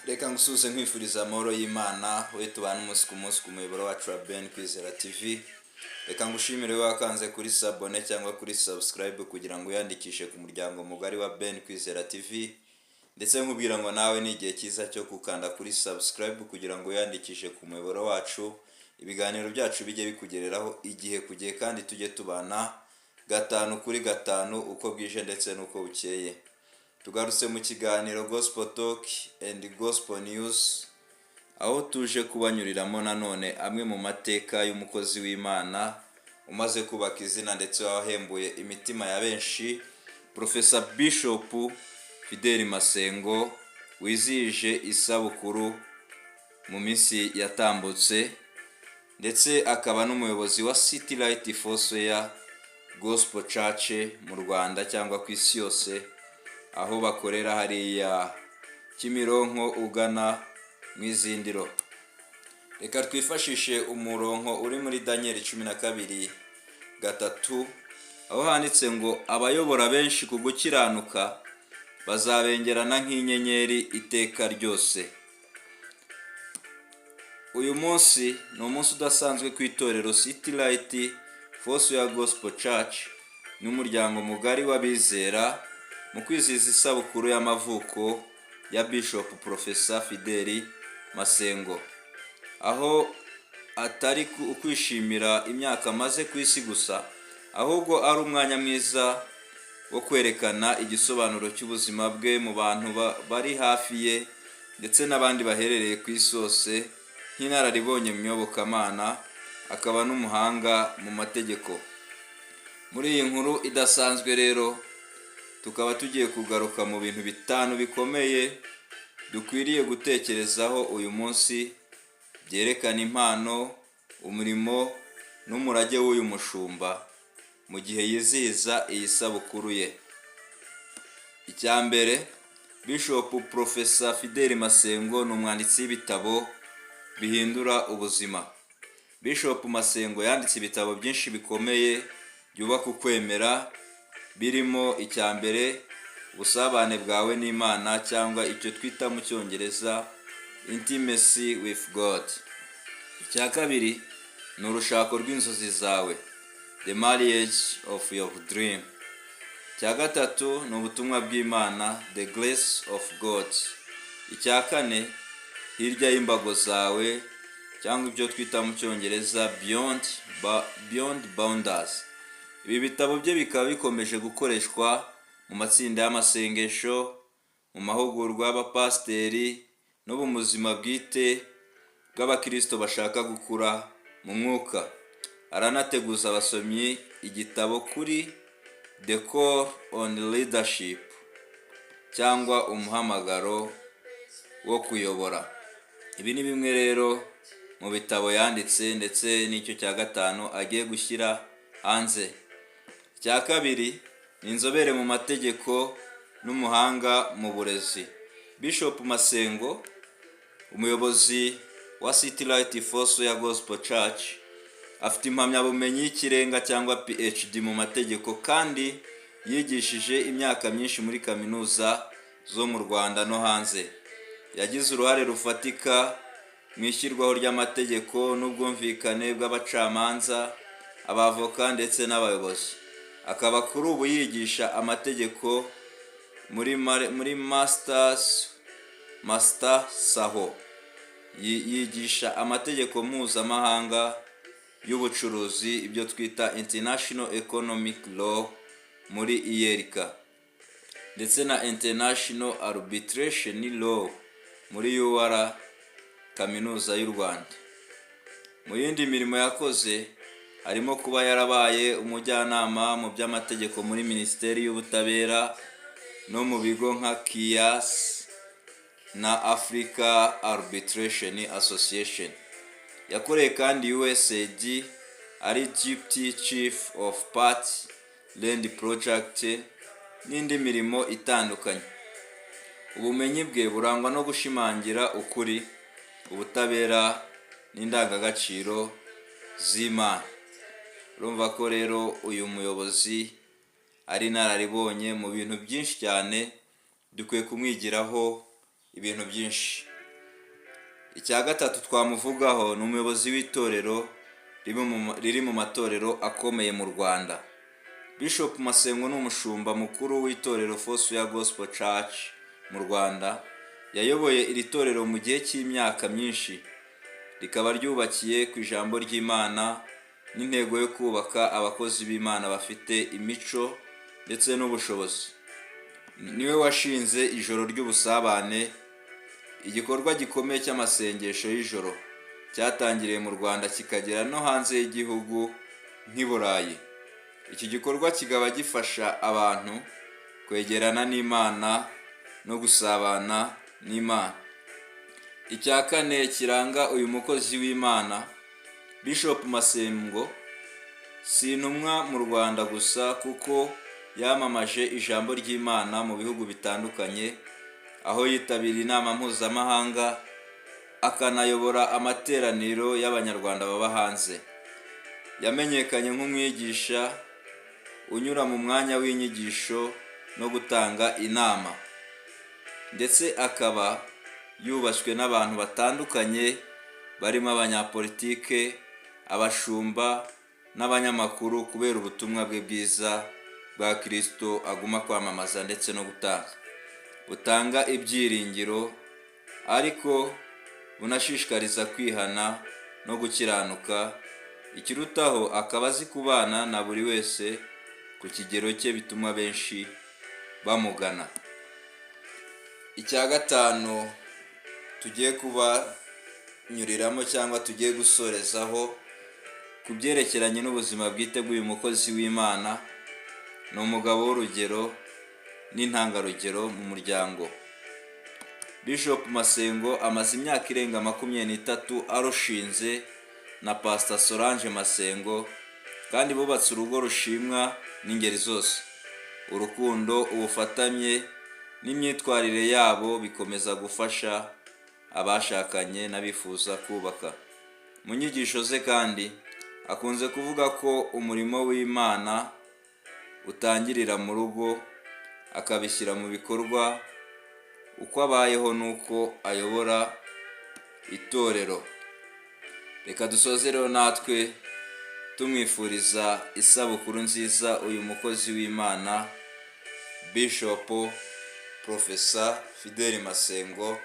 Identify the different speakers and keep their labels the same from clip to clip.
Speaker 1: Reka ngusuhuze, nkwifuriza amahoro y'Imana, we tubana umunsi ku munsi ku muyoboro wacu wa Ben Kwizera TV. Reka ngushimire we wakanze kuri s'abonner cyangwa kuri subscribe kugira ngo wiyandikishe ku muryango mugari wa Ben Kwizera TV, ndetse nkubwira ngo nawe ni igihe cyiza cyo gukanda kuri subscribe kugira ngo wiyandikishe ku muyoboro wacu, ibiganiro byacu bijye bikugereraho igihe ku gihe, kandi tujye tubana gatanu kuri gatanu uko bwije ndetse n'uko bukeye. Tugarutse mu kiganiro Gospel Talk and Gospel News, aho tuje kubanyuriramo nanone amwe mu mateka y'umukozi w'Imana umaze kubaka izina ndetse wahembuye imitima ya benshi, Professor Bishop Fideli Masengo, wizihije isabukuru mu minsi yatambutse, ndetse akaba n'umuyobozi wa City Light Foursquare Gospel Church mu Rwanda cyangwa ku isi yose, aho bakorera hariya Kimironko ugana mu Izindiro. Reka twifashishe umurongo uri muri Daniyeli 12:3, aho handitse ngo: "Abayobora benshi ku gukiranuka bazabengerana nk'inyenyeri iteka ryose." Uyu munsi ni umunsi udasanzwe ku itorero City Light Foursquare Gospel Church n'umuryango mugari w'abizera mu kwizihiza isabukuru y'amavuko ya Bishop Professor Fideli Masengo, aho atari ukwishimira imyaka amaze ku isi gusa, ahubwo ari umwanya mwiza wo kwerekana igisobanuro cy'ubuzima bwe mu bantu bari hafi ye ndetse n'abandi baherereye ku isi hose, nk'inararibonye mu iyobokamana akaba n'umuhanga mu mategeko. Muri iyi nkuru idasanzwe rero, tukaba tugiye kugaruka mu bintu bitanu bikomeye dukwiriye gutekerezaho uyu munsi, byerekana impano, umurimo n'umurage w'uyu mushumba mu gihe yizihiza iyi sabukuru ye. Icya mbere, Bishop Professor Fideli Masengo ni umwanditsi w'ibitabo bihindura ubuzima. Bishop Masengo yanditse ibitabo byinshi bikomeye byubaka ukwemera, birimo icya mbere, Ubusabane bwawe n'Imana, cyangwa icyo twita mu Cyongereza Intimacy with God. Icya kabiri ni Urushako rw'inzozi zawe, The Marriage of Your Dream. Icya gatatu ni Ubutumwa bw'Imana, The Grace of God. Icya kane, Hirya y'imbago zawe, cyangwa ibyo twita mu Cyongereza Beyond Boundaries. Ibi bitabo bye bikaba bikomeje gukoreshwa mu matsinda y'amasengesho, mu mahugurwa y'abapasiteri no mu buzima bwite bw'abakirisito bashaka gukura mu mwuka. Aranateguza abasomyi igitabo kuri The Call on Leadership, cyangwa umuhamagaro wo kuyobora. Ibi ni bimwe rero mu bitabo yanditse, ndetse n'icyo cya gatanu agiye gushyira hanze. Icya kabiri ni inzobere mu mategeko n'umuhanga mu burezi. Bishop Masengo, umuyobozi wa City Light Foursquare Gospel Church, afite impamyabumenyi y'ikirenga cyangwa PhD mu mategeko, kandi yigishije imyaka myinshi muri kaminuza zo mu Rwanda no hanze. Yagize uruhare rufatika mu ishyirwaho ry'amategeko n'ubwumvikane bw'abacamanza, abavoka ndetse n'abayobozi, akaba kuri ubu yigisha amategeko muri Masters Master Saho. Yigisha amategeko mpuzamahanga y'ubucuruzi, ibyo twita International Economic Law muri ULK, ndetse na International Arbitration Law muri UR, Kaminuza y'u Rwanda. Mu yindi mirimo yakoze harimo kuba yarabaye umujyanama mu by'amategeko muri Minisiteri y'Ubutabera no mu bigo nka KIAS na Africa Arbitration Association. Yakoreye kandi USAID ari Deputy Chief of Party Land Project n'indi mirimo itandukanye. Ubumenyi bwe burangwa no gushimangira ukuri, ubutabera n'indangagaciro z'Imana. Urumva ko rero uyu muyobozi ari inararibonye mu bintu byinshi cyane, dukwiye kumwigiraho. ibintu byinshi. Icya gatatu twamuvugaho ni umuyobozi w'itorero riri mu matorero akomeye mu Rwanda. Bishop Masengo ni umushumba mukuru w'itorero Foursquare Gospel Church mu Rwanda. Yayoboye iri torero mu gihe cy'imyaka myinshi, rikaba ryubakiye ku ijambo ry'Imana n'intego yo kubaka abakozi b'Imana bafite imico ndetse n'ubushobozi. Niwe washinze Ijoro ry'Ubusabane, igikorwa gikomeye cy'amasengesho y'ijoro cyatangiriye mu Rwanda kikagera no hanze y'igihugu nk'i Burayi. Iki gikorwa kikaba gifasha abantu kwegerana n'Imana no gusabana n'Imana. Icya kane kiranga uyu mukozi w'Imana, Bishop Masengo si intumwa mu Rwanda gusa, kuko yamamaje ijambo ry'Imana mu bihugu bitandukanye, aho yitabiriye inama mpuzamahanga, akanayobora amateraniro y'Abanyarwanda baba hanze. Yamenyekanye nk'umwigisha unyura mu mwanya w'inyigisho no gutanga inama, ndetse akaba yubashywe n'abantu batandukanye barimo abanyapolitike, abashumba n'abanyamakuru kubera ubutumwa bwe bwiza bwa Kristo aguma kwamamaza ndetse no gutanga, butanga ibyiringiro ariko bunashishikariza kwihana no gukiranuka. Ikirutaho, akaba azi kubana na buri wese ku kigero cye, bituma benshi bamugana. Icya gatanu tugiye kubanyuriramo cyangwa tugiye gusorezaho ku byerekeranye n'ubuzima bwite bw'uyu mukozi w'Imana, ni umugabo w'urugero n'intangarugero mu muryango. Bishop Masengo amaze imyaka irenga 23 arushinze na Pastor Solange Masengo, kandi bubatse urugo rushimwa n'ingeri zose. Urukundo, ubufatanye n'imyitwarire yabo bikomeza gufasha abashakanye n'abifuza kubaka. Mu nyigisho ze kandi akunze kuvuga ko umurimo w'Imana utangirira mu rugo, akabishyira mu bikorwa uko abayeho n'uko ayobora itorero. Reka dusoze rero natwe tumwifuriza isabukuru nziza uyu mukozi w'Imana, Bishop Professor Fidel Masengo,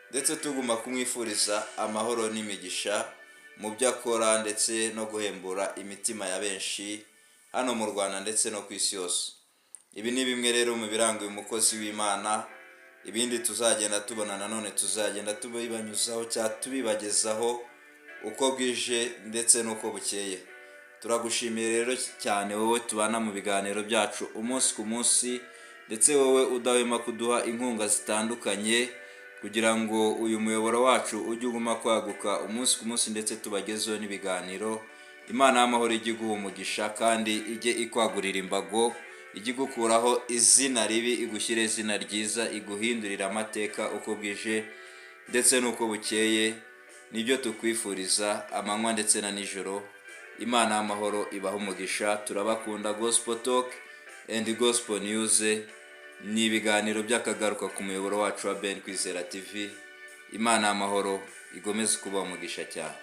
Speaker 1: ndetse tuguma kumwifuriza amahoro n'imigisha mu byo akora ndetse no guhembura imitima ya benshi hano mu Rwanda ndetse no ku isi yose. Ibi ni bimwe rero mu biranga uyu mukozi w'Imana. Ibindi tuzagenda tubona nanone tuzagenda tubibanyuzaho cyangwa tubibagezaho uko bwije ndetse n'uko bukeye. Turagushimiye rero cyane wowe tubana mu biganiro byacu umunsi ku munsi, ndetse wowe udahwema kuduha inkunga zitandukanye kugira ngo uyu muyoboro wacu ujye uguma kwaguka umunsi ku munsi, ndetse tubagezeho n'ibiganiro. Imana y'amahoro ijye iguha umugisha kandi ijye ikwagurira imbago, ijye igukuraho izina ribi igushyire izina ryiza, iguhindurira amateka uko bwije ndetse n'uko bukeye. Nibyo tukwifuriza amanywa ndetse na nijoro. Imana y'amahoro ibaha umugisha. Turabakunda. Gospel Talk and Gospel News ni ibiganiro by'akagaruka ku muyoboro wacu wa Ben Kwizera TV. Imana y'amahoro igomeze kubaha umugisha cyane.